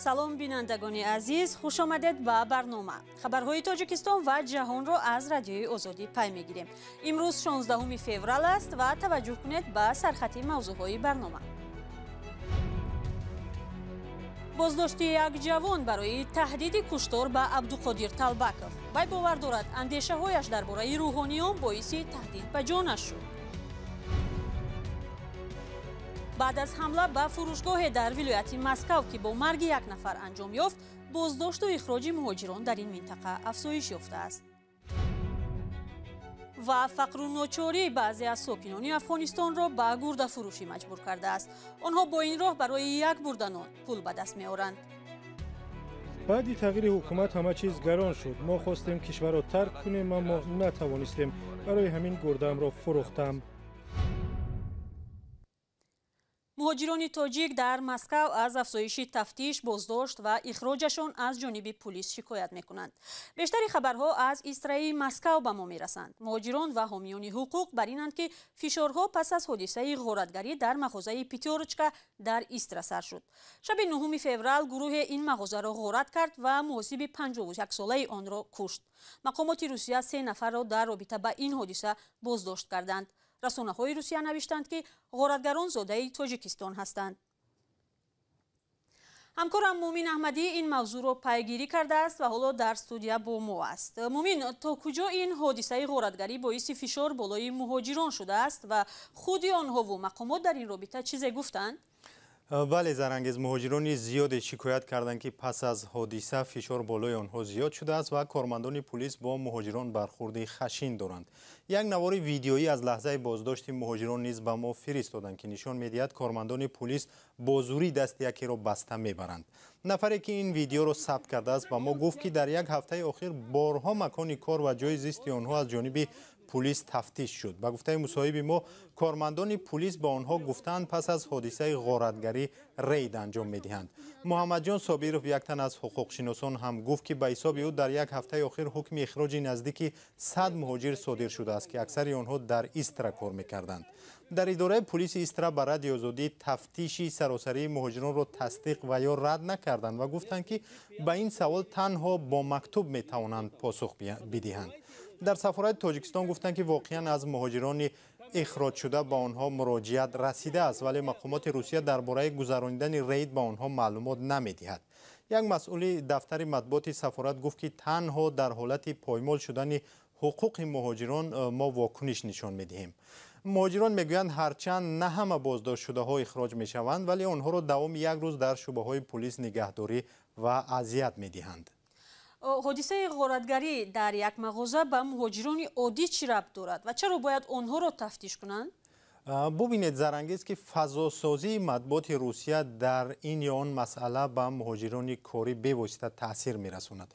Салом, бинандагони азиз, хуш омадед ба барнома. Хабарҳои Тоҷикистон ва ҷаҳонро аз Радиои Озодӣ пай мегирем. Имрӯз 16 феврал аст ва таваҷҷӯҳ кунед ба сархати мавзӯъҳои барнома. Боздошти як ҷавон барои таҳдиди куштор ба Абдуқодир Талбаков. Вай бовар дорад, андешаҳояш дар бораи рӯҳониён боиси таҳдид ба ҷонаш шуд. Баъд аз ҳамла ба фурӯшгоҳе дар вилояти Москав, ки бо марги як нафар анҷом ёфт, боздошту ихроҷи муҳоҷирон дар ин минтақа афзоиш ёфтааст. Ва фақру ночорӣ баъзе аз сокинони Афғонистонро ба гурдафурӯшӣ маҷбур кардааст. Онҳо бо ин роҳ барои як бурданон пул ба даст меоранд. Баъди тағйири ҳукумат ҳама чиз гарон шуд. Мо хостем кишварро тарк кунем, аммо натавонистем. Барои ҳамин гурдаамро фурӯхтам. Муҳоҷирони тоҷик дар Москав аз афзоиши тафтиш, боздошт ва ихроҷашон аз ҷониби пулис шикоят мекунанд. Бештари хабарҳо аз Истраи Москав ба мо мерасанд. Муҳоҷирон ва ҳомиёни ҳуқуқ бар инанд, ки фишорҳо пас аз ҳодисаи ғоратгарӣ дар мағозаи Пятёрочка дар Истра сар шуд. Шаби 9 феврал гурӯҳе ин мағозаро ғорат кард ва муҳосиби 51-солаи онро кушт. Мақомоти Русия 3 нафарро дар робита ба ин ҳодиса боздошт карданд. Расонаҳои Русия навиштанд, ки ғоратгарон зодаи Тоҷикистон ҳастанд. Ҳамкорам Мумин Аҳмадӣ ин мавзӯъро пайгирӣ кардааст ва ҳоло дар студия бо мо аст. Мумин, то куҷо ин ҳодисаи ғоратгарӣ боиси фишор болои муҳоҷирон шудааст ва худи онҳову мақомот дар ин робита чизе гуфтанд? Бале, Зарангез, муҳоҷирони зиёде шикоят карданд, ки пас аз ҳодиса фишор болои онҳо зиёд шудааст ва кормандони пулис бо муҳоҷирон бархурди хашин доранд. Як навори видеоӣ аз лаҳзаи боздошти муҳоҷирон низ ба мо фиристоданд, ки нишон медиҳад кормандони пулис бо зӯрӣ дасти якеро баста мебаранд. Нафаре, ки ин видеоро сабт кардааст, ба мо гуфт, ки дар як ҳафтаи охир борҳо макони кор ва ҷои зисти онҳо аз ҷониби пулис тафтиш шуд. Ба гуфтаи мусоҳиби мо, кормандони пулис ба онҳо гуфтанд, пас аз ҳодисаи ғоратгарӣ рейд анҷом медиҳанд. Муҳаммадҷон Собиров, як тан аз ҳуқуқшиносон, ҳам гуфт, ки ба ҳисоби ӯ дар як ҳафтаи охир ҳукми ихроҷи наздики 100 муҳоҷир содир шудааст, ки аксари онҳо дар Истра кор мекарданд. Дар идораи пулиси Истра ба Радиои Озодӣ тафтиши саросарии муҳоҷиронро тасдиқ ва ё рад накарданд ва гуфтанд, ки ба ин савол танҳо бо мактуб метавонанд посух бидиҳанд. Дар сафорати Тоҷикистон гуфтанд, ки воқеан аз муҳоҷирони ихроҷшуда ба онҳо муроҷиат расидааст, вале мақомоти Русия дар бораи гузаронидани рейд ба онҳо маълумот намедиҳад. Як масъули дафтари матбуоти сафорат гуфт, ки танҳо дар ҳолати поймол шудани ҳуқуқи муҳоҷирон мо вокуниш нишон медиҳем. Муҳоҷирон мегӯянд, ҳарчанд на ҳама боздоштшудаҳо ихроҷ мешаванд, вале онҳоро давоми як рӯз дар шӯъбаҳои пулис нигаҳдорӣ ва азият медиҳанд. Ҳодисаи ғоратгарӣ дар як мағоза ба муҳоҷирони оддӣ чӣ рабт дорад ва чаро бояд онҳоро тафтиш кунанд? Бубинед, Зарангез, ки фазосозии матбуоти Русия дар ин ё он масъала ба муҳоҷирони корӣ бевосита таъсир мерасонад.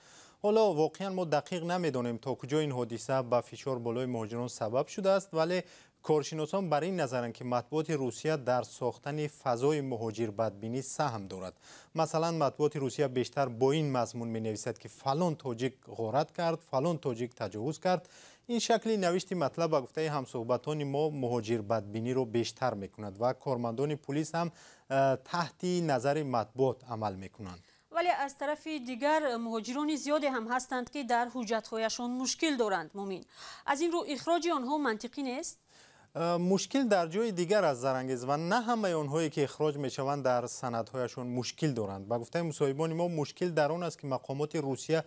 Ҳоло воқеан мо дақиқ намедонем, то куҷо ин ҳодиса ба фишор болои муҳоҷирон сабаб шудааст, вале коршиносон бар ин назаранд, ки матбуоти Русия дар сохтани фазои муҳоҷирбадбинӣ саҳм дорад. Масалан, матбуоти Русия бештар бо ин мазмун менависад, ки фалон тоҷик ғорат кард, фалон тоҷик таҷовуз кард. Ин шакли навишти матлаб, ба гуфтаи ҳамсӯҳбатони мо, муҳоҷирбадбиниро бештар мекунад ва кормандони пулис ҳам таҳти назари матбуот амал мекунанд. Вале аз тарафи дигар муҳоҷирони зиёде ҳам ҳастанд, ки дар ҳуҷҷатҳояшон мушкил доранд. Мумин, аз ин рӯ ихроҷи онҳо мантиқӣ нест? Мушкил дар ҷои дигар аст, Зарангез, ва на ҳамаи онҳое, ки ихроҷ мешаванд, дар санадҳояшон мушкил доранд. Ба гуфтаи мусоҳибони мо, мушкил дар он аст, ки мақомоти Русия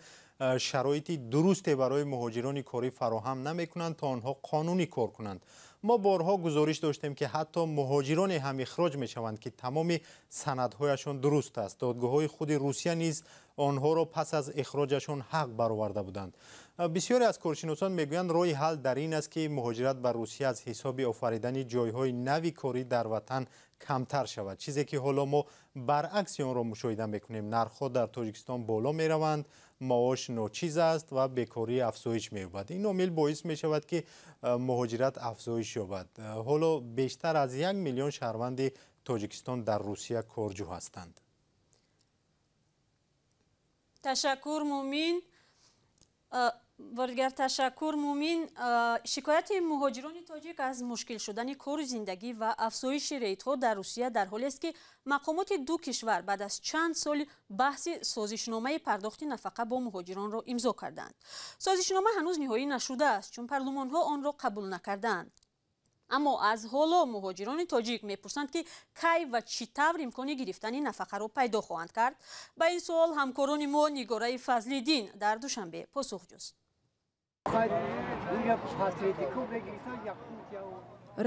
шароити дурусте барои муҳоҷирони корӣ фароҳам намекунанд, то онҳо қонунӣ кор кунанд. Мо борҳо гузориш доштем, ки ҳатто муҳоҷироне ҳам ихроҷ мешаванд, ки тамоми санадҳояшон дуруст аст. Додгоҳҳои худи Русия низ онҳоро пас аз ихроҷашон ҳақ бароварда буданд. Бисёре аз коршиносон мегӯянд, роҳи ҳал дар ин аст, ки муҳоҷират ба Русия аз ҳисоби офаридани ҷойҳои нави корӣ дар ватан камтар шавад, чизе ки ҳоло мо баръакси онро мушоҳида мекунем. Нархҳо дар Тоҷикистон боло мераванд, маош ночиз аст ва бекорӣ афзоиш меёбад. Ин омил боис мешавад, ки муҳоҷират афзоиш ёбад. Ҳоло бештар аз 1 миллион шаҳрванди Тоҷикистон дар Русия корҷӯ ҳастанд. Ташаккур, Мумин. Бордигар ташаккур, Мумин. Шикояти муҳоҷирони тоҷик аз мушкил шудани кору зиндагӣ ва афзоиши рейдҳо дар Русия дар ҳолест, ки мақомоти ду кишвар баъд аз чанд соли баҳси созишномаи пардохти нафақа бо муҳоҷиронро имзо карданд. Созишнома ҳанӯз ниҳоӣ нашудааст, чун парлумонҳо онро қабул накардаанд. Аммо аз ҳоло муҳоҷирони тоҷик мепурсанд, ки кай ва чӣ тавр имкони гирифтани нафақаро пайдо хоҳанд кард. Ба ин суол ҳамкорони мо Нигораи Фазлиддин дар Душанбе посух ҷуст.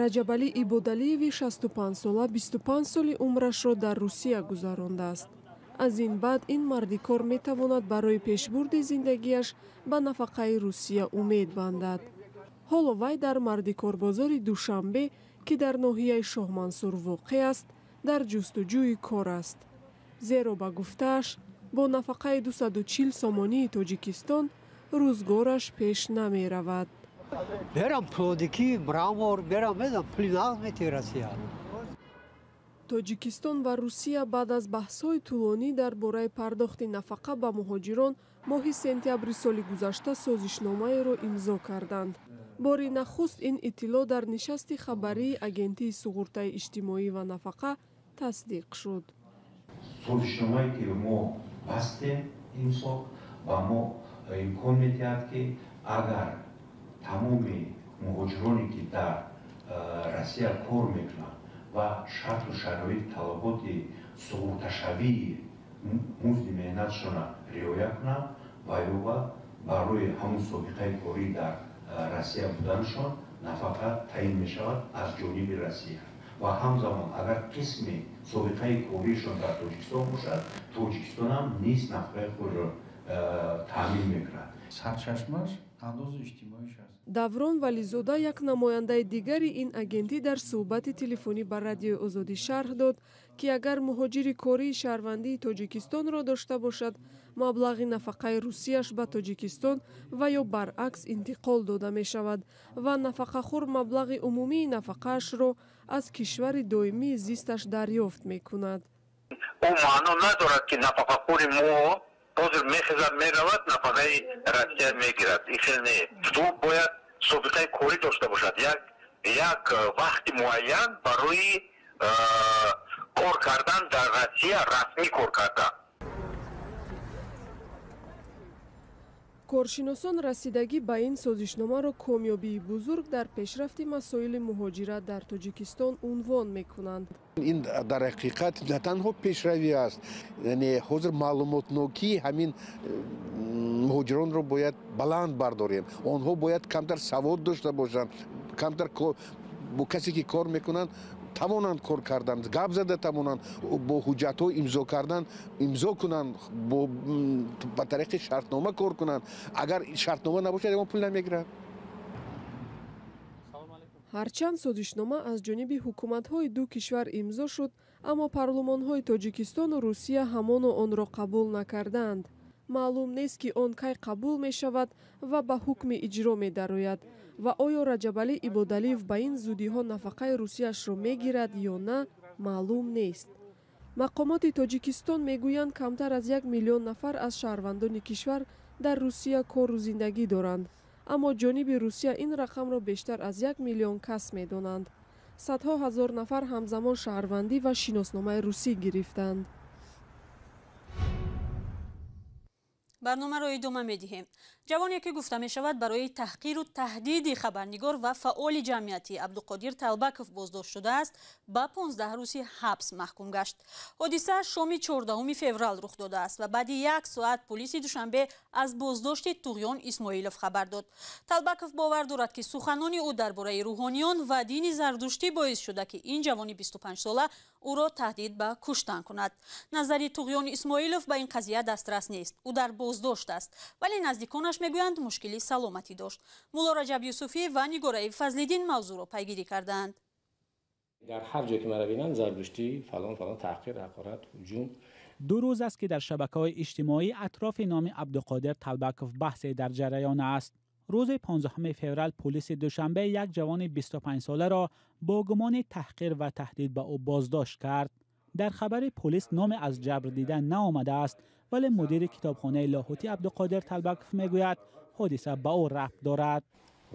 Раҷабалӣ Ибодалиеви 65-сола 25 соли умрашро дар Русия гузарондааст. Аз ин баъд ин мардикор метавонад барои пешбурди зиндагиаш ба нафақаи Русия умед бандад. Ҳоло вай дар мардикорбозори Душанбе, ки дар ноҳияи Шоҳмансур воқеъ аст, дар ҷустуҷӯи кор аст. Зеро ба гуфтааш бо нафақаи 240 сомонии Тоҷикистон рӯзгораш пеш намеравад. Берам плодики, мрамор, берам медам, пули нағз метиҳ Россия. Тоҷикистон ва Русия баъд аз баҳсҳои тӯлонӣ дар бораи пардохти нафақа ба муҳоҷирон моҳи сентябри соли гузашта созишномаеро имзо карданд. Бори нахуст ин иттилоъ дар нишасти хабарии Агентии суғуртаи иҷтимоӣ ва нафақа тасдиқ шуд. Созишномае ки мо бастем имсол ба мо имкон медиҳад, ки агар тамоми муҳоҷироне, ки дар Россия кор мекунанд ва шарту шароит талаботи суғурташавии музди меҳнатшона риоя кунанд, ва ё барои ҳамун собиқаи корӣ дар Россия буданашон нафақа таъин мешавад аз ҷониби Россия. Ва ҳамзамон агар қисми собиқаи коришон дар Тоҷикистон бошад, Тоҷикистонам низ нафақаи худро таъмин мекунад. Сарчашмаш андози иҷтимоиш аст. Даврон Вализода, як намояндаи дигари ин агентӣ, дар суҳбати телефонӣ ба Радиои Озодӣ шарҳ дод, ки агар муҳоҷири кории шаҳрвандии Тоҷикистонро дошта бошад, маблағи нафақаи русияш ба Тоҷикистон ва ё баръакс интиқол дода мешавад ва нафақахӯр маблағи умумии нафақаашро аз кишвари доимии зисташ дарёфт мекунад. Ӯ маъно надорад, ки нафақахӯри мо ҳозир мехезад, меравад, нафақаи Россия мегирад. Ин хел не. Ӯ бояд собиқаи корӣ дошта бошад, як вақти муайян барои кор кардан дар Россия, расмӣ кор кардан. Коршиносон расидагӣ ба ин созишномаро комёбии бузург дар пешрафти масоили муҳоҷират дар Тоҷикистон унвон мекунанд. Ин дар ҳақиқат на танҳо пешравӣ аст, яъне ҳозир маълумотнокии ҳамин муҳоҷиронро бояд баланд бардорем. Онҳо бояд камтар савод дошта бошанд, камтар бо касе ки кор мекунанд тавонанд кор кардан, гап зада тавонанд, бо ҳуҷҷатҳо имзо кардан, имзо кунанд, ба тариқи шартнома кор кунанд. Агар шартнома набошад, ягон пул намегиранд. Ҳарчанд созишнома аз ҷониби ҳукуматҳои ду кишвар имзо шуд, аммо парлумонҳои Тоҷикистону Русия ҳамоно онро қабул накардаанд. Маълум нест, ки он кай қабул мешавад ва ба ҳукми иҷро медарояд ва оё Раҷабалӣ Ибодалиев ба ин зудиҳо нафақаи русияшро мегирад ё на, маълум нест. Мақомоти Тоҷикистон мегӯянд, камтар аз 1 миллион нафар аз шаҳрвандони кишвар дар Русия кору зиндагӣ доранд, аммо ҷониби Русия ин рақамро бештар аз 1 миллион кас медонанд. Садҳо ҳазор нафар ҳамзамон шаҳрвандӣ ва шиносномаи русӣ гирифтанд. Барномаро идома медиҳем. Ҷавоне, ки гуфта мешавад барои таҳқиру таҳдиди хабарнигор ва фаъоли ҷамъиятӣ Абдуқодир Талбаков боздошт шудааст, ба 15 рӯзи ҳабс маҳкум гашт. Ҳодиса шоми 14 феврал рух додааст ва баъди як соат полиси Душанбе аз боздошти Туғён Исмоилов хабар дод. Талбаков бовар дорад, ки суханони ӯ дар бораи рӯҳониён ва дини зардуштӣ боис шуда, ки ин ҷавони 25-сола ӯро таҳдид ба куштан кунад. Назари Туғён Исмоилов ба ин қазия дастрас нест. Ӯ дар боздошт аст, вале наздиконаш мегӯянд, мушкили саломатӣ дошт. Мулло Раҷаб Юсуфӣ ва Нигораи Фазлиддин мавзӯъро пайгирӣ кардаанд. Дар ҳар ҷое ки маро бинанд, зардуштӣ фалон фалон, таҳқир, ҳақорат, ҳуҷум. Ду рӯз аст, ки дар шабакаҳои иҷтимоӣ атрофи номи Абдуқодир Талбаков баҳсе дар ҷараён аст. Рӯзи 15 феврал полиси Душанбе як ҷавони 25-соларо бо гумони таҳқир ва таҳдид ба ӯ боздошт кард. Дар хабари полис номе аз ҷабр дида наомадааст, вале мудири китобхонаи Лоҳутӣ Абдуқодир Талбаков мегӯяд, ҳодиса ба ӯ рабт дорад.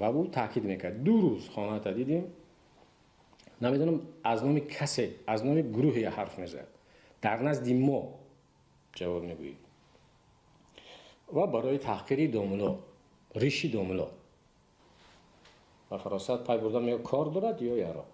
Ва ӯ таъкид мекард: 2 рӯз хонаата дидем, намедонам аз номи касе, аз номи гурӯҳе ҳарф мезад, дар назди мо ҷавоб мегӯӣ. Ва барои таҳқири домуло, риши домуло ба фаросат пай бурдам, ё кор дорад ё яро.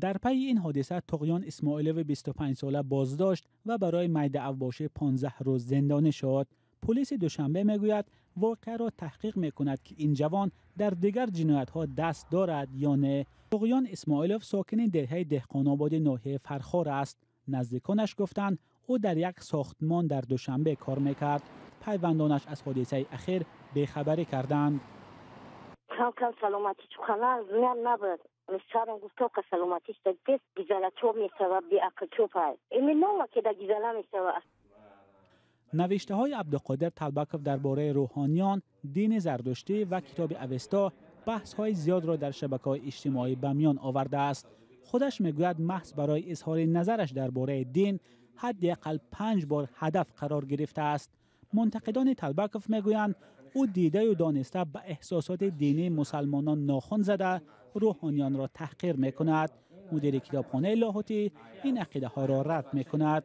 Дар пайи ин ҳодиса Туғён Исмоилов 25 сола боздошт ва барои майдаавбошӣ 15 рӯз зиндонӣ шуд. Полиси Душанбе мегӯяд воқеаро таҳқиқ мекунад, ки ин ҷавон дар дигар ҷиноятҳо даст дорад ё не. Туғён Исмоилов сокини деҳаи Деҳқонободи ноҳияи Фархор аст. Наздиконаш гуфтанд, ӯ дар як сохтмон дар Душанбе кор мекард. Пайвандонаш аз ҳодисаи ахир бехабарӣ карданд. Кам-кам саломатӣ чухана набуд. Сарам гуфт, тока саломатиш тест гизала чоп мешава, беақл чопай. Именно ки да гизала мешава. Навиштаҳои Абдуқодир Талбаков дар бораи рӯҳониён, дини зардуштӣ ва китоби Авесто баҳсҳои зиёдро дар шабакаҳои иҷтимоӣ ба миён овардааст. Худаш мегӯяд, маҳз барои изҳори назараш дар бораи дин ҳадди ақал 5 бор ҳадаф қарор гирифтааст. Мунтақидони Талбаков мегӯянд, ӯ дидаю дониста ба эҳсосоти динии мусалмонон нохун зада, рӯҳониёнро таҳқир мекунад. Мудири китобхонаи Лоҳутӣ ин ақидаҳоро рад мекунад.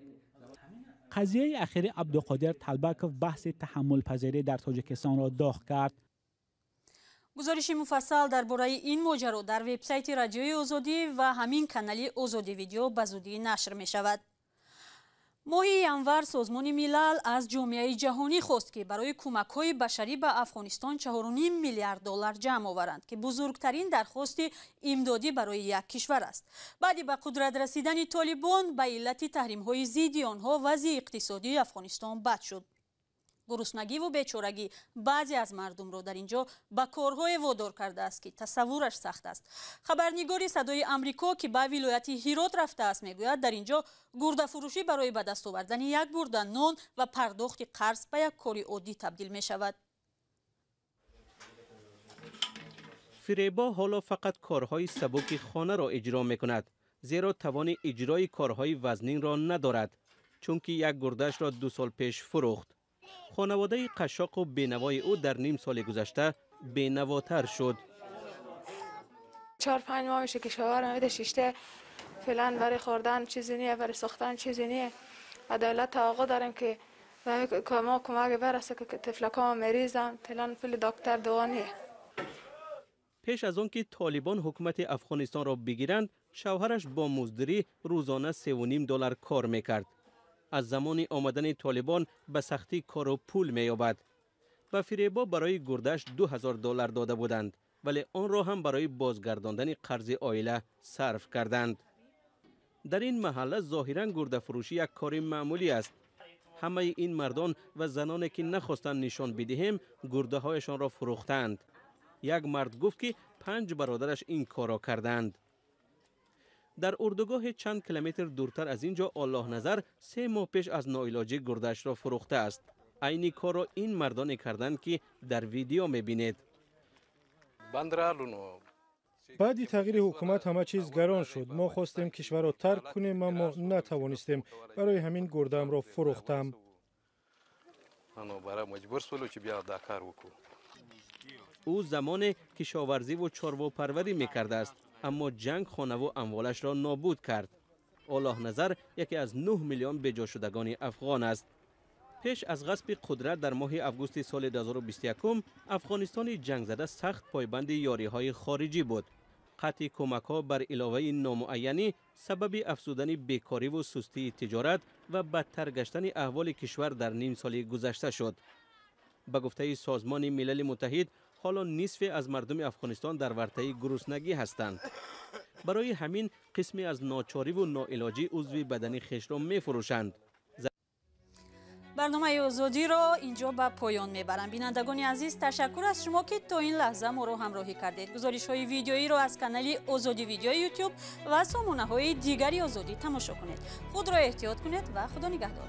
Қазияи ахири Абдуқодир Талбаков баҳси таҳаммулпазирӣ дар Тоҷикистонро доғ кард. Гузориши муфассал дар бораи ин моҷаро дар вебсайти Радиои Озодӣ ва ҳамин канали Озодӣ Видео ба зудӣ нашр мешавад. Моҳи январ Созмони Милал аз ҷомеаи ҷаҳонӣ хост, ки барои кӯмакҳои башарӣ ба Афғонистон 4,5 миллиард доллар ҷамъ оваранд, ки бузургтарин дархости имдодӣ барои як кишвар аст. Баъди ба қудрат расидани Толибон ба иллати таҳримҳои зидди онҳо вазъи иқтисодии Афғонистон бад шуд. Гуруснагиву бечорагӣ баъзе аз мардумро дар ин ҷо ба корҳое водор кардааст, ки тасаввураш сахт аст. Хабарнигори Садои Амрико, ки ба вилояти Ҳирот рафтааст, мегӯяд, дар ин ҷо гурдафурӯшӣ барои ба даст овардани як бурда нон ва пардохти қарз ба як кори оддӣ табдил мешавад. Фиребо ҳоло фақат корҳои сабуки хонаро иҷро мекунад, зеро тавони иҷрои корҳои вазнинро надорад, чунки як гурдаашро 2 сол пеш фурӯхт. Хонаводаи қашшоқу бенавои ӯ дар ним соли гузашта бенавотар шуд. 4-5 моҳ меша ки шавҳарам ида шишта, феълан барои хӯрдан чизе ние, барои сохтан чизе ние. Ва давлат таваққӯъ дорем, ки мо кӯмак бараса, ки тифлакҳо меризанд, феълан пули доктор дува ние. Пеш аз он ки Толибон ҳукумати Афғонистонро бигиранд, шавҳараш бо муздирӣ рӯзона $3.5 кор мекард. Аз замони омадани Толибон ба сахтӣ кору пул меёбад. Ба Фиребо барои гурдаш $2000 дода буданд, вале онро ҳам барои бозгардондани қарзи оила сарф карданд. Дар ин маҳалла зоҳиран гурдафурӯшӣ як кори маъмулӣ аст. Ҳамаи ин мардон ва заноне ки нахостанд нишон бидиҳем, гурдаҳояшонро фурӯхтаанд. Як мард гуфт, ки 5 бародараш ин корро кардаанд. Дар урдугоҳи чанд километр дуртар аз ин ҷо Аллоҳназар 3 моҳ пеш аз ноилоҷӣ гурдаашро фурӯхтааст. Айни корро ин мардоне карданд, ки дар видео мебинед. Баъди тағйири ҳукумат ҳама чиз гарон шуд. Мо хостем кишварро тарк кунем, аммо натавонистем. Барои ҳамин гурдаамро фурӯхтам. Ӯ замоне кишоварзиву чорвопарварӣ мекардааст, аммо ҷанг хонаву амволашро нобуд кард. Аллоҳназар яке аз 9 миллион беҷошудагони афғон аст. Пеш аз ғасби қудрат дар моҳи августи соли 2021 Афғонистони ҷангзада сахт пойбанди ёриҳои хориҷӣ буд. Қатъи кӯмакҳо бар иловаи номуайянӣ сабаби афзудани бекориву сустии тиҷорат ва бадтар гаштани аҳволи кишвар дар ним соли гузашта шуд. Ба гуфтаи Созмони Милали Муттаҳид, ҳоло нисфе аз мардуми Афғонистон дар вартаи гуруснагӣ ҳастанд. Барои ҳамин қисме аз ночориву ноилоҷӣ узви бадани хешро мефурӯшанд. Барномаи Озодиро инҷо ба поён мебарам. Бинандагони азиз, ташаккур аз шумо, ки то ин лаҳза моро ҳамроҳӣ кардед. Гузоришҳои видеоиро аз канали Озодӣ Видеои Ютуб ва сомонаҳои дигари Озодӣ тамошо кунед. Худро эҳтиёт кунед ва Худо нигаҳдор.